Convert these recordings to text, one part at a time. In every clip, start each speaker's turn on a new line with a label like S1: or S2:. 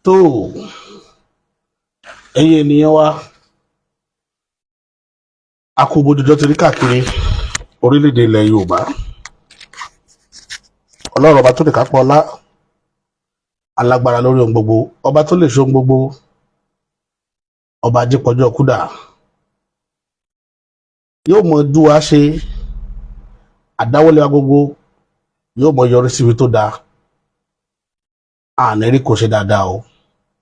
S1: Tó ẹ̀yin ènìyàn wa, a kú bójújọ́ ti rí káàkiri orílẹ̀-èdè ilẹ̀ Yorùbá. Ọlọ́run ọba tó lè kápá ọlá, alágbára lórí ohun gbogbo, ọba tó lè ṣe ohun gbogbo, ọba ajípọ̀jọ́ kúdà, yóò mọ dú wa ṣe àdáwọlé wa gbogbo, yóò mọ yọrí síbi tó dáa. Àní rí kò ṣe dáadáa o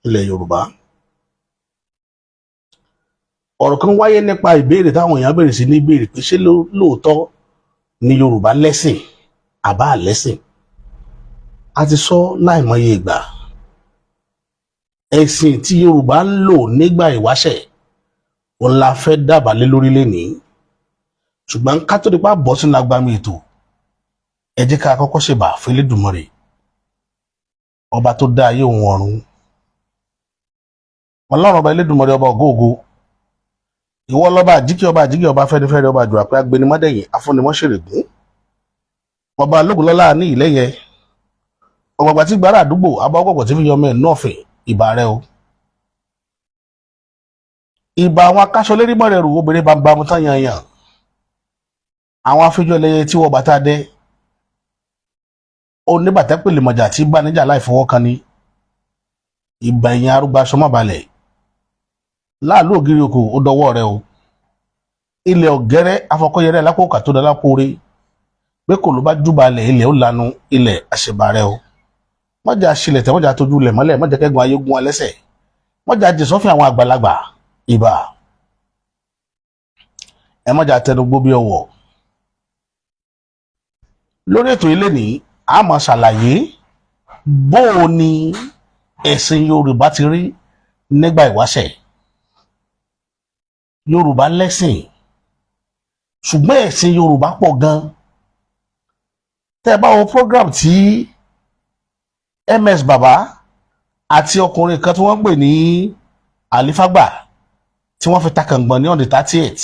S1: ilẹ̀ Yorùbá. Ọ̀rọ̀ kan wáyé nípa ìbéèrè táwọn èèyàn bẹ̀rẹ̀ sí ní béèrè pé ṣé lóòótọ́ ni Yorùbá lẹ́sìn àbá lẹ́sìn? A ti sọ láìmọye ìgbà, ẹ̀sìn tí Yorùbá ń lò nígbà ìwáṣẹ̀ òun la fẹ́ dábàá lé lórí lénìí. Ṣùgbọ́n ká tó dípá bọ́ sínú agbami ètò, ẹ jẹ́ ká kọ́kọ́ ṣèbà f'Elédùmarè, ọba tó dá ayé òun ọ̀run. Ọlọ́run ọba Elédùmarè, ọba ògóògo, ìwọ lọ́ba àjíkẹ́, ọba àjíkẹ́, ọba fẹ́nifẹ́re, ọba àjùwàpẹ́, agbẹnimọ́dẹ̀yìn, afúnimọ́ṣẹ̀rẹ̀gún, ọba lógunlọ́lá ní ìlẹ́yẹ, ọgbàgbà tí gbàrà àdúgbò abọ́ ọgbọ̀gbọ̀ tí fi yọmọ ẹ̀ nọ́ọ̀fẹ̀. Ìbà rẹ o. Ìbà àwọn akáṣọ lérí mọ́rẹ̀rù, obìnrin bámbámu tán yanyan, àwọn afẹ́jọ́ ẹlẹ́yẹ tí wọ́n bàtà dẹ́, oníbàtà pèlè mọ̀jà tí bá níjà láì fọwọ́ kan ní. Ìbà ẹ̀yìn arúgbó aṣọ má balẹ̀ láàlú ògiri òkò, ó dọwọ́ rẹ o. Ilẹ̀ ọ̀gẹ́rẹ́ afọkọ́yẹrẹ lápòkà tó dára kóore pé kò ló bá júbà lẹ̀, ilẹ̀ ó lanu. Ilẹ̀ àṣebà rẹ o. Mọ́jà sílẹ̀ tẹ̀, mọ́jà tójú lẹ̀ mọ́lẹ̀, mọ́jà kẹ́gun ayé gún alẹ́sẹ̀, mọ́jà jẹ sọ́fìn àwọn àgbàlagbà. Ìbà ẹ, mọ́jà tẹnugbó bí ọwọ́. Lórí ètò ilé ní, a máa ṣàlàyé bó o ní ẹ̀sìn Yorùbá ti rí nígbà ìwáṣẹ̀. Yorùbá lẹ́sìn, ṣùgbọ́n ẹ̀sìn Yorùbá pọ̀ gan. Tẹ́ ẹ bá wo program tí MS Baba àti ọkùnrin kan tí wọ́n ń pè ní Àlífágbà tí wọ́n fi takàngbọ̀n ní on the 38th,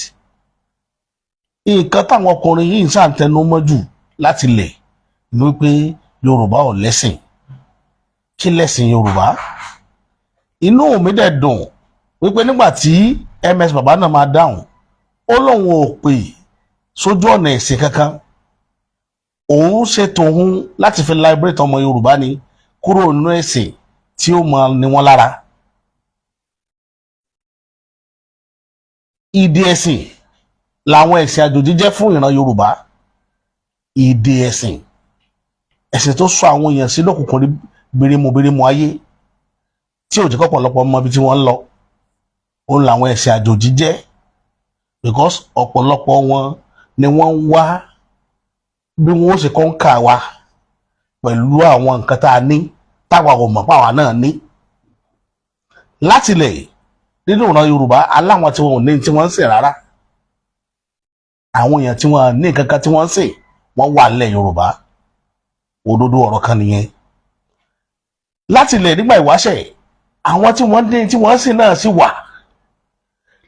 S1: nǹkan táwọn ọkùnrin yìí ń ṣàǹtẹnu mọ́ jù láti lẹ̀ ní wípé Yorùbá ò lẹ́sìn. Kí lẹ́sìn Yorùbá? Inú mi dẹ̀ dùn wípé nígbà tí MS Baba náà máa dáhùn, ó lóun ò pè sójú ọ̀nà ẹ̀sìn kankan, òun ṣe tòun láti fi liberate ọmọ Yorùbá ni kúrò nínú ẹ̀sìn tí ó máa ní wọn lára. Ìdí ẹ̀sìn làwọn ẹ̀sìn àjòjì jẹ́ fún ìran Yorùbá. Ìdí ẹ̀sìn, ẹ̀sìn tó sọ àwọn èèyàn sínú òkùnkùn birimu birimu ayé tí ò jẹ́ kọ́pọ̀lọpọ̀ mọ ibi tí wọ́n ń lọ, òun làwọn ẹ̀sìn àjòjì jẹ́, because ọ̀pọ̀lọpọ̀ wọn ni wọ́n ń wá bí wọ́n ó ṣe kọ́ ń kà wá pẹ̀lú àwọn nǹkan tá a ní táwa ò mọ̀ páwa náà ní. Látilẹ̀ nínú ìran Yorùbá, aláwọn tí wọn ò ní tí wọ́n ń sìn rárá, àwọn èèyàn tí wọ́n ní nǹkan kan tí wọ́n ń sìn, wọ́n wà nílẹ̀ Yorùbá. Òdodo ọ̀rọ̀ kan nìyẹn. Látilẹ̀ nígbà ìwáṣẹ̀, àwọn tí wọ́n ní tí wọ́n ń sìn náà sì wà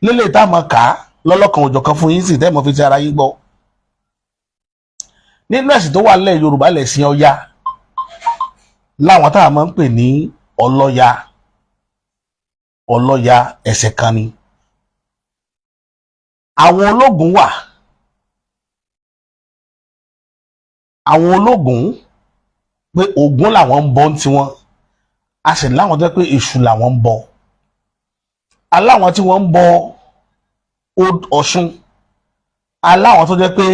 S1: lélẹ̀ tá a máa kà á lọ́lọ́kan òjọ̀kan fún yín sì tẹ́ mọ́ fi ti ara yín gbọ́. Nínú ẹ̀sìn tó wà nílẹ̀ Yorùbá, lẹ̀sìn Ọya, láwọn tá a máa ń pè ní ọlọ́ya. Ọlọ́ya ẹ̀sìn kan ni. Àwọn ológun wà, àwọn ológun pé Ògún làwọn ń bọ ń tiwọn, a sì láwọn tó pé Èṣù làwọn ń bọ, aláwọn tí wọ́n ń bọ Ọ̀ṣun, aláwọn tó jẹ́ pé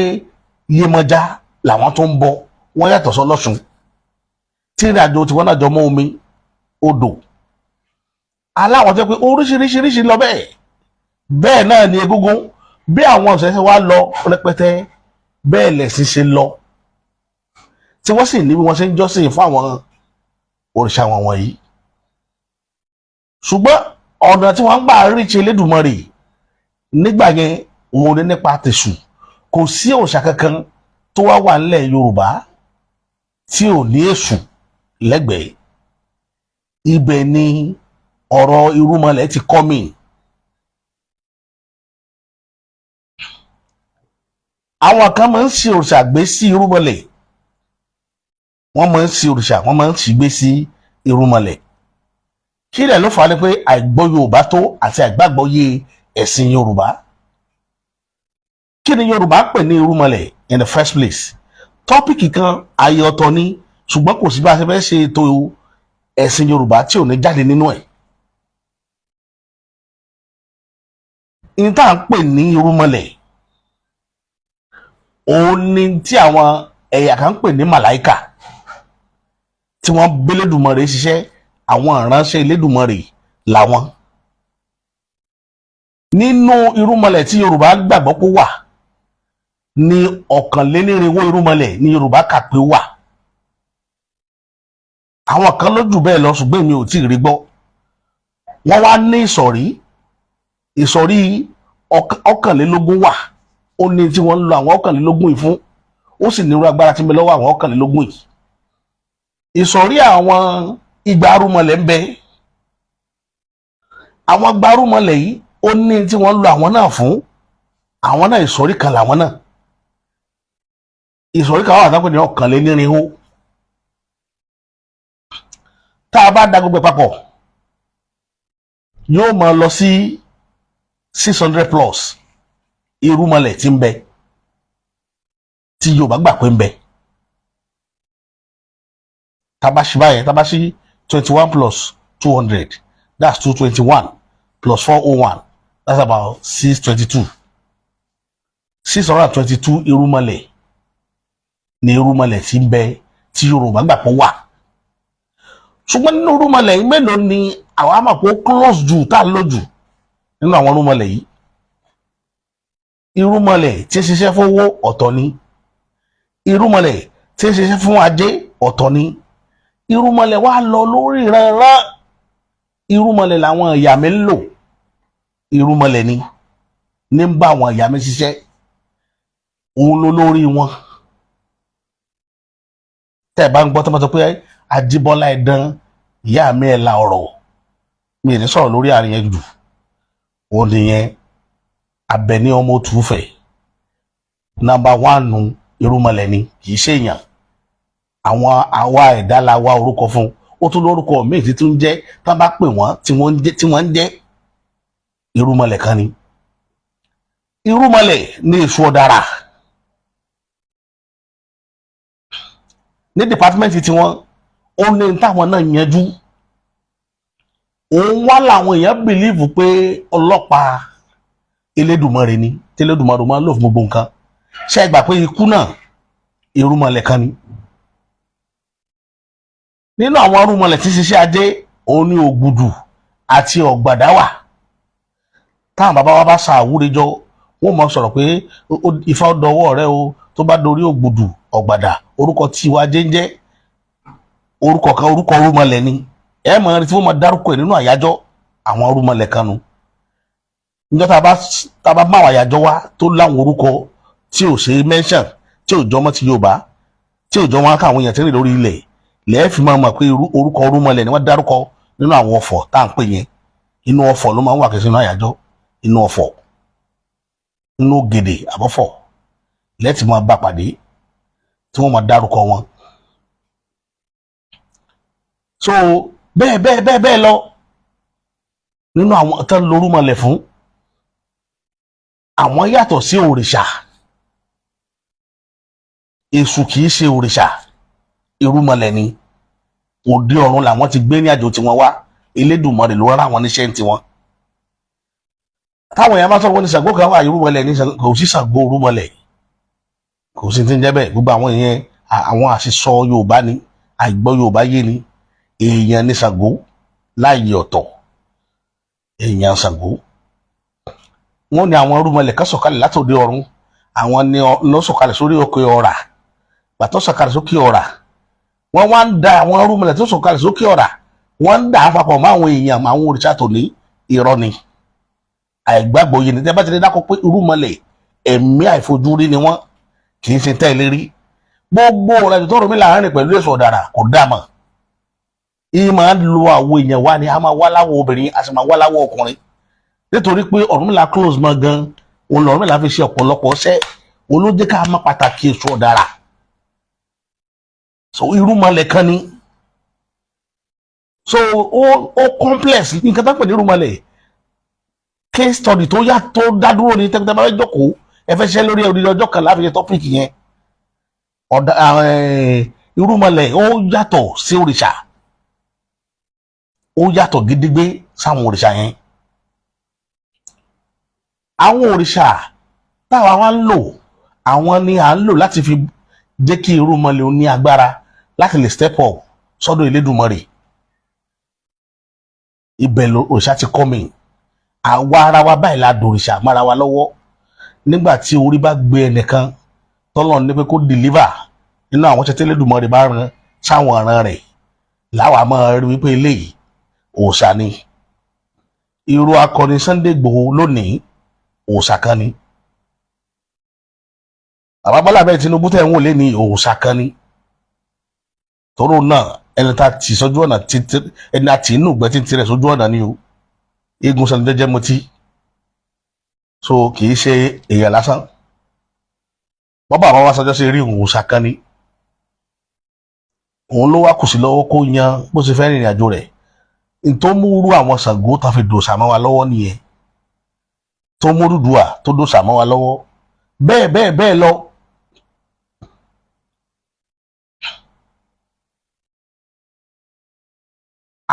S1: Yemọja làwọn tó ń bọ, wọ́n yàtọ̀ sọ́lọ́ṣun tí ìrìn àjò tiwọn náà jọ mọ́ omi odò, aláwọn tó jẹ́ pé oríṣiríṣiríṣi lọ bẹ́ẹ̀. Bẹ́ẹ̀ náà ni egúngún. Bí àwọn ọ̀sẹ̀ wa lọ rẹpẹtẹ, bẹ́ẹ̀ lẹ̀sìn ṣe lọ, tí wọ́n sì ní bí wọ́n ṣe ń jọ́sìn fún àwọn òrìṣà wọn wọ̀nyí. Ṣùgbọ́n ọ̀nà tí wọ́n ń gbà ríṣe Elédùmarè nígbà yẹn, òun ní nípa tẹ̀sù. Kò sí òòṣà kankan tó wá wà nílẹ̀ Yorùbá tí ò ní èṣù lẹ́gbẹ̀ẹ́. Ibẹ̀ ni ọ̀rọ̀ irúnmọlẹ̀ ti kọ́ mi. Àwọn kan máa ń ṣe òòṣà gbé sí irúnmọlẹ̀, Wọ́n máa ń sin òrìṣà, wọ́n máa ń sì gbé sí irúnmọlẹ̀. Kí lẹ̀ ló fà á ni pé àìgbọ́ Yorùbá tó àti àìgbàgbọ́yé ẹ̀sìn Yorùbá. Kí ni Yorùbá pè ní irúnmọlẹ̀ in the first place? Topic kan ayé ọ̀tọ̀ ni, ṣùgbọ́n kò sí bá a ṣe fẹ́ ṣe ètò ẹ̀sìn Yorùbá tí ò ní jáde nínú ẹ̀. Ní tá à ń pè ní irúnmọlẹ̀, òun ni tí àwọn ẹ̀yà kan ń pè ní màláìkà tí wọ́n b'Elédùmarè ṣiṣẹ́. Àwọn ìránṣẹ́ Elédùmarè làwọn. Nínú irúnmọlẹ̀ tí Yorùbá gbàgbọ́ pé wà ní 201 irúnmọlẹ̀ ní Yorùbá kà pé wà. Àwọn kan ló jù bẹ́ẹ̀ lọ, ṣùgbọ́n èmi ò tí ì rí gbọ́. Wọ́n wá ní ìsọ̀rí ìsọ̀rí 21 wà. Ó ní tí wọ́n ń lo àwọn 21 yìí fún, ó sì nírú agbára tí ń bẹ lọ́wọ́ àwọn 21 yìí. Ìsọ̀rí àwọn igba arúmọlẹ̀ ń bẹ. Àwọn igba arúmọlẹ̀ yìí, ó ní tí wọ́n ń lo àwọn náà fún. Àwọn náà, ìsọ̀rí kan làwọn náà. Ìsọ̀rí kan wà tápẹ́ ní 401. Tá a bá da gbogbo ẹ̀ papọ̀, yóò máa lọ sí 600 plus irúmọlẹ̀ tí ń bẹ, tí Yorùbá gbà pé ń bẹ. Tá bá ṣí báyẹn, tá bá ṣí 21 plus 200, that's 221, plus 401, that's about 622. 622 irúmọlẹ̀ ní irúmọlẹ̀ tí ń bẹ tí Yorùbá gbà pé wà. Ṣùgbọ́n nínú irúmọlẹ̀ yìí, mélòó ni àwọn àmọ̀ pé ó close jù tá a lò jù nínú àwọn irúmọlẹ̀ yìí? Irúmọlẹ̀ tí ń ṣiṣẹ́ fún owó, ọ̀tọ̀ ni. Irúmọlẹ̀ tí ń ṣiṣẹ́ fún ajé, ọ̀tọ̀ ni. Irúmọlẹ̀ wá lọ lórí ìrànràn. Irúmọlẹ̀ làwọn ìyá mi ń lò. Irúmọlẹ̀ ni ní ń bá àwọn ìyá mi ṣiṣẹ́. Òun ló lórí wọn. Tẹ́ ẹ bá ń gbọ́ tó bá sọ pé Ajíbọ́lá ẹ̀dán, ìyá mi ẹ̀ la ọ̀rọ̀ mi ì ní sọ̀rọ̀ lórí àárín yẹn jù. Òun nìyẹn, Abẹ́ní ọmọ Òtúfẹ̀, number one irúmọlẹ̀ ni. Kì í ṣèyàn, àwọn àwa ẹ̀dá la wá orúkọ fún. Ó tún lórúkọ míì tí tún jẹ́ tá bá pè wọ́n tí wọ́n ń jẹ́. Irúmọlẹ̀ kan ni. Irúmọlẹ̀ ní èṣù ọ̀dàrà ní department tiwọn. Ó ní táwọn náà yanjú. Òun wá làwọn èèyàn believe pé ọlọ́pàá Elédùmarè ni, tí Elédùmarè máa ń lò fún gbogbo nǹkan. Ṣé ẹ gbà pé ikú náà irúmọlẹ̀ kan ni? Nínú àwọn irúmọlẹ̀ tí ṣiṣẹ́ ajé, òun ní Ògùdù àti Ọ̀gbàdá wà. Táwọn bàbá wa bá sa àwúre jọ, wọ́n mọ̀ sọ̀rọ̀ pé Ifá ó dọwọ́ rẹ o. Tó bá dorí Ògùdù, Ọ̀gbàdà, orúkọ tí ìwà ajé ń jẹ́, orúkọ kan, orúkọ irúmọlẹ̀ ni. Ẹ mọ̀ tí wọ́n mọ̀ dárúkọ ẹ̀ nínú àyájọ́ àwọn irúmọlẹ̀ kan nu. Níjọ́ tá a bá máwọn àyájọ́ wá tó láwọn orúkọ tí ò ṣe mention, tí ò jọmọ́ ti Yorùbá, tí ò jọ wọn káwọn èèyàn tí ń rìn lórí ilẹ̀ lẹ́ẹ̀fì máa mọ̀ pé orúkọ irúmọlẹ̀ ni wọ́n dárúkọ nínú àwọn ọ̀fọ̀ tá à ń pè yẹn. Inú ọ̀fọ̀ ló máa ń wà, kí sínú àyájọ́. Inú ọ̀fọ̀, inú gèdè àbọ̀fọ̀ lẹ́ẹ̀tì máa bá pàdé tí wọ́n máa dárúkọ wọn. So bẹ́ẹ̀ bẹ́ẹ̀ bẹ́ẹ̀ bẹ́ẹ̀ lọ nínú àwọn tó ń lorúmọlẹ̀ fún. Àwọn yàtọ̀ sí òrìṣà. Èṣù kì í ṣe òrìṣà, irúmọlẹ̀ ni. Òde ọ̀run làwọn ti gbé ní àjò tiwọn wá. Elédùmarè ló rán àwọn níṣẹ́ tiwọn. Táwọn èèyàn bá sọ̀rọ̀, wọn ní Ṣàngó kan wà, irúmọlẹ̀ ní. Kò sí Ṣàngó irúmọlẹ̀, kò sí ti ń jẹ́ bẹ́ẹ̀. Gbogbo àwọn ìyẹn, àwọn àṣìsọ Yorùbá ni, àìgbọ́ Yorùbá yé ni. Èèyàn ní Ṣàngó láàyè ọ̀tọ̀. Èèyàn Ṣàngó, wọn ní àwọn irúmọlẹ̀ kan sọ̀kalẹ̀ láti òde ọ̀run. Àwọn ni ló sọ̀kalẹ̀ sórí òkè Ọ̀rà. Gbàtọ́ sọ̀kalẹ̀ sókè Ọ̀rà, wọ́n wá ń da àwọn irúmọlẹ̀ tó sọ̀kalẹ̀ sókè Ọ̀rà, wọ́n ń dà á papọ̀ mọ́ àwọn èèyàn, àwọn òrìṣà tòní. Irọ́ ni, àìgbàgbọ́ yìí ni. Tẹ́ bá ti lè dákọ̀ pé irúmọlẹ̀, ẹ̀mí àìfojúrí ni wọ́n, kì í ṣe tẹ́ ẹ lérí. Gbogbo ọ̀rẹ́ tó rò mí láàárín pẹ̀lú èso ọ̀dàrà kò dá mọ̀. Ìyí máa ń lo àwọn èèyàn wá ni. A máa wá láwọ̀ obìnrin, a sì máa wá láwọ̀ ọkùnrin, nítorí pé Ọ̀rúnmìlà close mọ́ gan. Òun lọ̀rúnmìlà fi ṣe ọ̀pọ̀lọpọ̀ ṣẹ́. Òun ló jẹ́ ká mọ̀ pàtàkì èso ọ̀dàrà. So irúnmọlẹ̀ kan ni. So ó complex. Nǹkan tó ń pè ní irúnmọlẹ̀, case study tó yá tó dá dúró ní tẹ́tẹ́ bá fẹ́ jókòó, ẹ fẹ́ ṣiṣẹ́ lórí odidi ọjọ́ kan láfi ṣe topic yẹn. Ọ̀dà irúnmọlẹ̀, ó yàtọ̀ sí òrìṣà, ó yàtọ̀ gidigbe sáwọn òrìṣà yẹn. Àwọn òrìṣà táwa wá ń lò, àwọn ni à ń lò láti fi jẹ́ kí irúnmọlẹ̀ ó ní agbára láti lè step up sọ́dọ̀ Elédùmarè. Ibẹ̀ ló òrìṣà ti kọ́ mi. Àwa ara wa báyìí la dòrìṣà mára wa lọ́wọ́. Nígbà tí orí bá gbé ẹnìkan tọ́lọ̀ ní pé kó deliver nínú àwọn tẹ́tẹ́ Elédùmarè bá rán sáwọn ọ̀ràn rẹ̀, láwa máa rí wípé eléyìí òòṣà ni. Irú akọni Sunday Igboho lónìí, òòṣà kan ni. Bàbá Bọ́lá bẹ́ẹ̀ Tinubu tẹ̀ ń wò lé ní, òòṣà kan ni. Tóró náà, ẹni tá a tì sójú ọ̀nà, ẹni àti inú ìgbẹ́ tí ń tirẹ̀ sójú ọ̀nà ni o. Eégún sani jẹ́jẹ́ mutí, so kì í ṣe èèyàn lásán. Bọ́bá àwọn wá sọjọ́ sí rí, òòṣà kan ni. Òun ló wá kù sí lọ́wọ́ kó yan bó ṣe fẹ́ rìnrìn àjò rẹ̀. Tó mú rú àwọn Ṣàngó tá fi dòṣà mọ́ wa lọ́wọ́ nìyẹn, tó mú Odùduwà tó dòṣà mọ́ wa lọ́wọ́, bẹ́ẹ̀ bẹ́ẹ̀ bẹ́ẹ̀ lọ.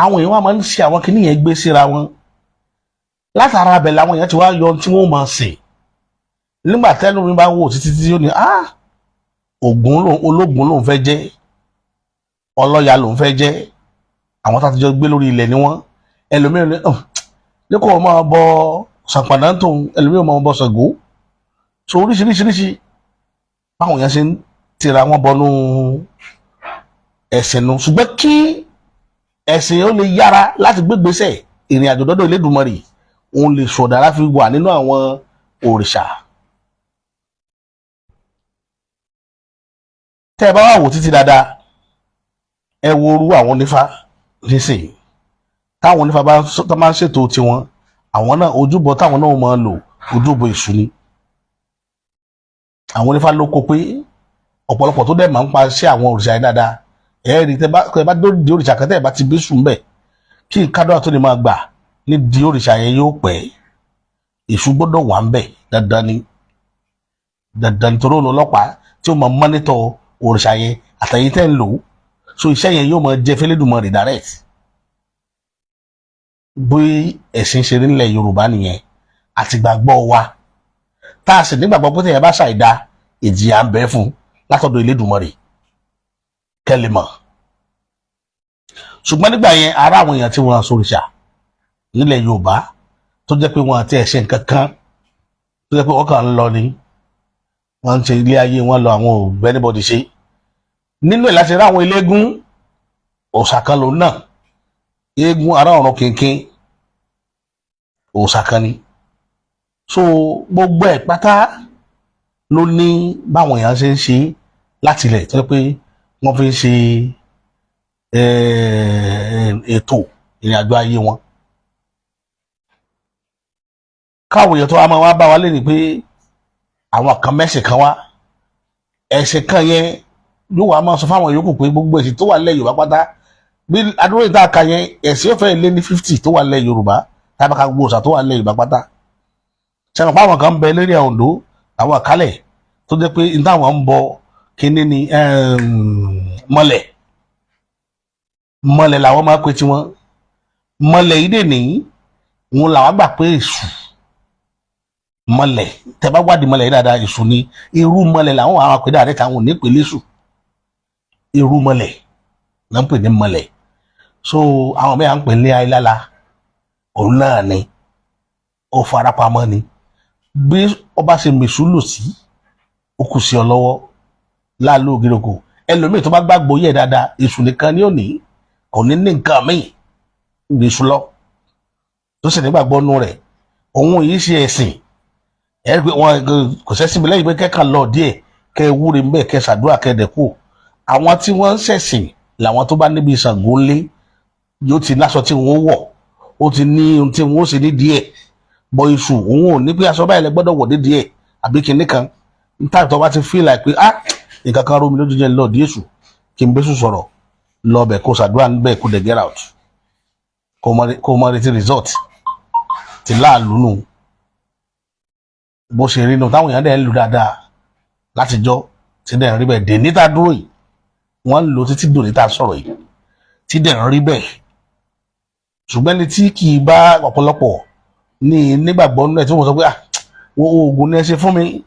S1: Àwọn èèyàn wa máa ń ṣe àwọn kinní yẹn gbé síra wọn. Látara abẹ làwọn èèyàn ti wá yọ tí wọ́n máa sìn. Nígbà tẹ́nu mi bá wò títí tí ó ní, ah, Ògún ológun lòún fẹ́ jẹ́, ọlọ́ya lòún fẹ́ jẹ́, àwọn tá a ti jọ gbé lórí ilẹ̀ ni wọ́n. Ẹlòmíràn ní ní kò máa bọ Ṣàpàdà tóun, ẹlòmíràn máa bọ Ṣàngó. So oríṣiríṣiríṣi báwọn èèyàn ṣe ń tira wọn bọnú ẹ̀sìn nu. Ṣùgbọ́n kí ẹ̀sìn ó lè yára láti gbégbèsè ìrìn àjò dọ́dọ̀ Elédùmarè, òun lè sọ̀dára fi wà nínú àwọn òrìṣà. Tẹ́ ẹ bá wà wò títí dáadáa, ẹ wo orú àwọn onífá nísìnyí. Táwọn onífá bá tó máa ń ṣètò tiwọn, àwọn náà ojúbọ táwọn náà máa lò, ojúbọ èṣù ni. Àwọn onífá ló kó pé ọ̀pọ̀lọpọ̀ tó dẹ̀ máa ń pa sí àwọn òrìṣà yẹn dáadáa. Ẹ rí, tẹ́ bá di òrìṣà kan, tẹ́ ẹ bá ti bí sùn bẹ̀, kí kádùá tó lè máa gbà ní di òrìṣà yẹn yóò pẹ́. Èṣù gbọ́dọ̀ wà ń bẹ̀ dandan ni, dandan ni, torí òun ọlọ́pàá tí ó máa mọ́nítọ̀ òrìṣà yẹn àtẹ̀yìn tẹ́ ń lò ó. So iṣẹ́ yẹn yóò máa jẹ́ fẹ́lẹ́dùmarè direct. Bí ẹ̀sìn ṣe rí nílẹ̀ Yorùbá nìyẹn, àti gbàgbọ́ wa tá a sì nígbàgbọ́ pé tẹ̀yẹ bá ṣàìdá, ìjìyà ń bẹ fún látọ̀dọ̀ Elédùmarè kẹ́lẹ́ mọ̀. Ṣùgbọ́n nígbà yẹn, ara àwọn èèyàn tí wọ́n sòrìṣà nílẹ̀ Yorùbá tó jẹ́ pé wọ́n àti ẹ̀ṣẹ̀ nǹkan kan, tó jẹ́ pé wọ́n kàn ń lọ ni, wọ́n ń ṣe ilé ayé wọn lọ, àwọn ò bẹ́ anybody ṣe nínú ẹ̀. Láti rí àwọn eléégún, òòṣà kan lòun náà. Eégún ará ọ̀run kínkín, òòṣà kan ni. So gbogbo ẹ̀ pátá ló ní báwọn èèyàn ṣe ń ṣe láti ilẹ̀, tó jẹ́ pé wọ́n fi ń ṣe ètò ìrìn àjò ayé wọn. Káwọn èèyàn tó wá máa wá bá wa lé ní pé àwọn kan mẹ́sìn kan wá, ẹ̀sìn kan yẹn yóò wá máa sọ fáwọn yòókù pé gbogbo ẹ̀sìn tó wà nílẹ̀ Yorùbá pátá, bí adúrò ìta ka yẹn, ẹ̀sìn yóò fẹ́ lé ní 50 tó wà nílẹ̀ Yorùbá, tábà ka gbogbo òòṣà tó wà nílẹ̀ Yorùbá pátá. Sẹ́nu pa àwọn kan ń bẹ lórí Oǹdó, àwọn àkálẹ̀ tó jẹ́ pé ní táwọn ń bọ kínní ni mọ́lẹ̀ mọ́lẹ̀ làwọn máa pe tiwọn. Mọ́lẹ̀ yìí dè ní òun làwọn gbà pé èṣù mọ́lẹ̀. Tẹ́ bá wádìí mọ́lẹ̀ yìí dáadáa, èṣù ni. Irú mọ́lẹ̀ làwọn àwọn àpè dáadáa, táwọn ò ní pè léṣù. Irú mọ́lẹ̀ là ń pè ní mọ́lẹ̀. So àwọn mẹ́ta ń pè ní ayélujára, òun náà ni ó farapamọ́ ni. Bí ọba ṣe mèṣú lò sí, ó kù sí ọ lọ́wọ́ láàlú ògiròkò. Ẹlòmíì tó bá gbàgbọ́ yẹ dáadáa, èṣù nìkan ni ó ní, kò ní ní nǹkan míì èṣù lọ, tó sì nígbàgbọ́ nú rẹ̀. Òun yìí ṣe ẹ̀sìn. Ẹ rí i pé wọn kò sẹ́sìn mi lẹ́yìn pé kẹ́kàn lọ díẹ̀, kẹ́ ẹ wúre mbẹ́, kẹ́ ẹ ṣàdúrà, kẹ́ ẹ dẹ̀kú. Àwọn tí wọ́n ń ṣẹ̀sìn làwọn tó bá níbi Ṣàngó ńlé, yóò ti láṣọ tí wọ́n wọ̀, ó ti ní ohun tí wọ́n ó ṣe ní díẹ̀ bọ iṣu. Òun ò ní pé aṣọ báyìí lẹ gbọ́dọ̀ wọ̀ dé díẹ̀ àbí kinní kan níta. Tó bá ti feel like pé, ah, nǹkan kan rú mi lójú, jẹ́ lọ díẹ̀, èṣù Kí n bẹ́sù sọ̀rọ̀ lọ bẹ̀, kó ṣàdúrà níbẹ̀, kó dẹ̀ get out, kó mọ retí result ti láàlú nù. Bó ṣe rí nù, táwọn èèyàn dẹ̀ ń lù dáadáa látijọ́, tí dẹ̀ ń rí bẹ́ẹ̀ dè níta dúró yìí. Wọ́n ń lò títí dò níta sọ̀rọ̀ yìí, tí dẹ̀ ń rí bẹ́ẹ̀. Ṣùgbọ́n ẹni tí kì í bá ọ̀pọ̀lọpọ̀ ní nígbàgbọ́ nínú ẹ̀, tí wọ́n sọ pé, "Ah, wo oògùn ni ẹ ṣe fún mi."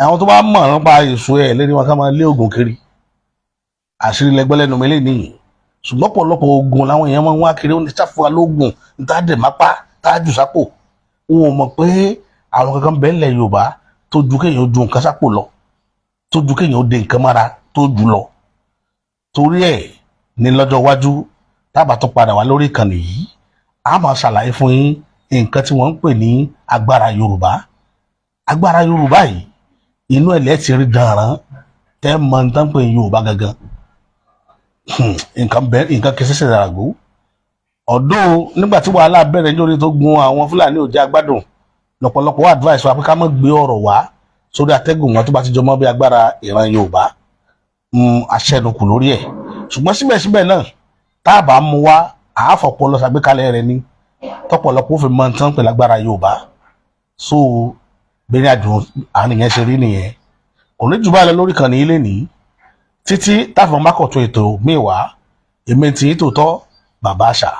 S1: Àwọn tó bá mọ̀ nípa èso ẹ̀ lérí wọn, ká máa lé oògùn kiri, àṣírí lẹgbẹ́ lẹ́nu mi lè níyì. Ṣùgbọ́n ọ̀pọ̀lọpọ̀ oògùn làwọn èèyàn máa ń wá kiri. Ó ní sáfùwà lóògùn níta dẹ̀ mápá tájù sápò. Wọn ò mọ̀ pé àwọn kankan bẹ́ẹ̀ ńlẹ̀ Yorùbá tó ju kéèyàn ju nǹkan sápò lọ, tó ju kéèyàn de nǹkan mára tó jù lọ. Torí ẹ̀ ní lọ́jọ́ iwájú, tábà tó padà wá lórí ìkànnì yìí, a máa ṣàlàyé fún yín nǹkan tí wọ́n ń pè ní agbára Yorùbá. Agbára Yorùbá yìí, inú ẹ̀ lẹ́ẹ̀tì rí gan-an tẹ́ mọ̀ ní tán pé Yorùbá gangan. Nǹkan bẹ́ẹ̀, nǹkan kẹsẹ̀ ṣẹ̀ṣẹ̀ àgbò ọ̀dọ́. Nígbà tí wàhálà bẹ̀rẹ̀ nítorí tó gun àwọn Fúlàní ò jẹ́ agbádùn lọ́pọ̀lọpọ̀, advice wa pé ká má gbé ọ̀rọ̀ wá sórí atẹ́gùn wọn tó bá ti jọmọ́ bí agbára ìran Yorùbá, aṣẹ́nukù lórí ẹ̀. Ṣùgbọ́n síbẹ̀síbẹ̀ náà, tá a bá mú wá, àáfọ̀pọ̀lọ ṣàgbékalẹ̀ rẹ̀ ni tọ́pọ̀lọpọ̀ fi mọ tán pẹ̀lú agbára Yorùbá. So bẹ́ẹ̀ àjò àárín yẹn ṣe rí nìyẹn. Kò ní jù báyìí lọ lórí ìkànnì ilé ní títí táfọ̀ mákọ̀tún ètò míì wá. Èmi tí yín tòótọ́, Bàbá Àṣà.